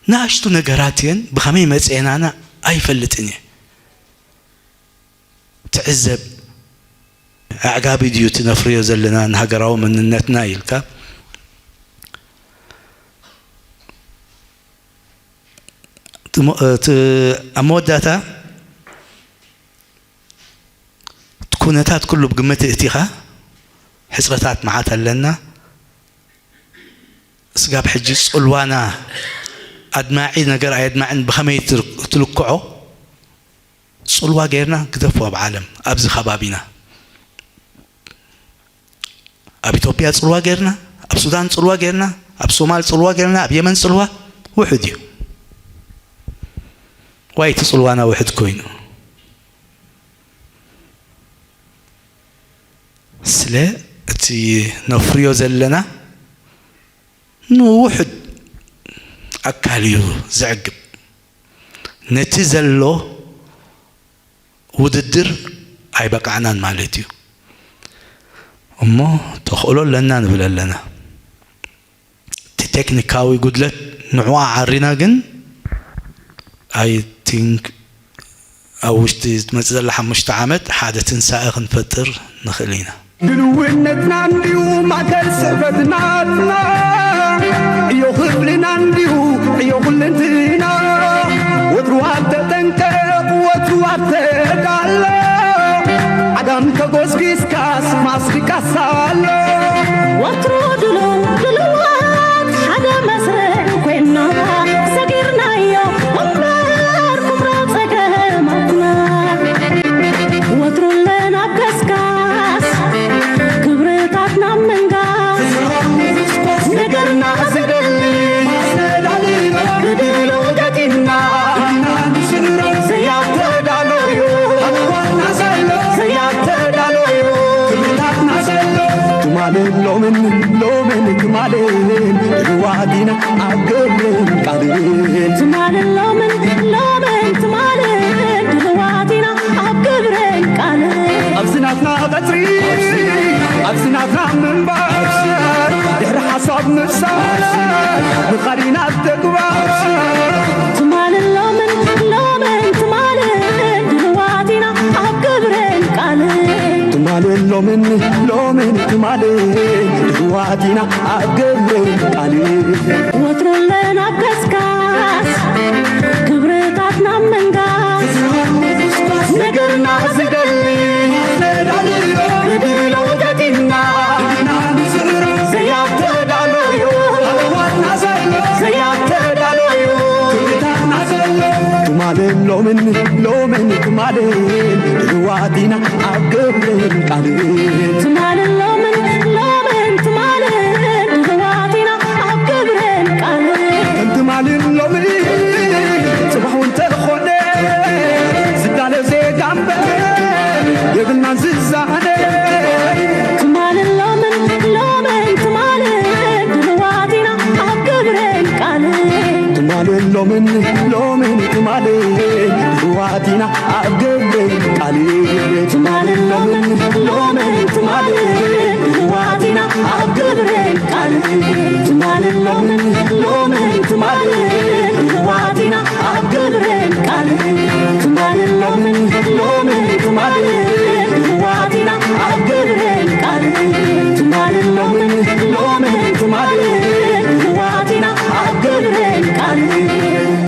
ንኣሽቱ ነገራት እየን፣ ብኸመይ መፅኤናና ኣይፈልጥን እየ። ትዕዘብ፣ ኣዕጋቢ ድዩ እቲ ነፍርዮ ዘለና ንሃገራዊ መንነትና ኢልካ? እቲ ሞ-፣ እቲ ኣብ መወዳእታ እቲ ኩነታት ኩሉ ብግምት እቲኻ፣ ሕጽረታት መዓት ኣለና። ስጋብ ሕጂ ጽልዋና ኣድማዒ ነገር ኣየድማዕን ብኸመይ ትር-፣ ትልክዖ? ጽልዋ ጌርና ግደፎ ኣብ ዓለም፣ ኣብዚ ከባቢና። ኣብ ኢትዮጵያ ጽልዋ ጌርና፣ ኣብ ሱዳን ጽልዋ ጌርና፣ ኣብ ሶማል ጽልዋ ጌርና፣ ኣብ የመን ጽልዋ ውሑድ እዩ። ዋይ እቲ ጽልዋና ውሑድ ኮይኑ። ስለ እቲ ነፍርዮ ዘለና ንውሑድ ኣካል እዩ ዘዕግብ። ነቲ ዘሎ ውድድር ኣይበቃዕናን ማለት እዩ። እሞ ተኽእሎ ኣለና ንብል ኣለና። እቲ ቴክኒካዊ ጉድለት ንዕኡ ዓሪና ግን፣ I think፣ ኣብ ውሽጢ ዝመጽእ ዘላ ሓሙሽተ ዓመት ሓደ ትንሳኤ ክንፈጥር ንኽእል ኢና። ድልውነትና እንድዩ ማእከል ስሕበትናትና፣ ዕዮ ክፍልና እንድዩ ዕዮ ኩልንትና። ወትሩ ኣብ ተጠንቀቕ፣ ወትሩ ኣብ ተዳሎ፣ ዓጋም ተጎስጊስካስ ማስቲካስ ኣሎ። ወትሩ ድሉው ድሉዋት ሓደ መስርዕ ኮይና፣ ሰጊርናዮ እምበር ኩምራ ጸገማትና። ወትሩ ኣለና ኣብ ገስጋስ ክብርታትና ምንጋስ፣ ነገርና ዝደሊ ብድሉ ገጢምና ዘያተዳለዩ፣ ዘያተዳለዩ። ትማልን ሎምን ሎምን ትማልን ድልዋት ኢና ኣብ ግብርን ቃልን። ትማልን ሎምን ሎምን ትማልን ድልዋት ኢና ኣብ ግብርን ቃልን። ኣብዚ ናትና ቀጽሪ፣ ኣብዚ ናትና ምንባር፣ ድሕሪ ሓሳብ ምሳር፣ ምኻድ ኢና ኣብ ተግባር። ትማልን ሎምን ሎምን ትማልን ድልዋት ኢና ኣብ ግብርን ቃልን። ትማልን ሎምን ሎምን ትማልን ድልዋት ኢና ኣብ ግብርን ቃልን። ወትሩ ኣለና ኣብ ገስጋስ ክብርታትና ምንጋስ፣ ነገርና ዝደሊ ብድሉ ገጢምና ዘያተዳለዩ፣ ዘያተዳለዩ። ትማልን ሎምን ሎምን ትማልን ድልዋት ኢና ኣብ ግብርን ቃልን። ትማልን ሎምን ሎምን ትማልን ድልዋት ኢና ኣብ ግብርን ቃልን። ከም ትማልን ሎምን ጽባሕ እውን ተኾነ ዝዳለ ዜጋ እምበር የብልናን ዝዛነ። ትማልን ሎምን ሎምን ትማልን ድልዋት ኢና ኣብ ሎምን ትማልን ዋቲና ኣብ ግብርን ቃልን ትማልን ሎምን ሎምን ትማልን ዋቲና ኣብ ግብርን ቃልን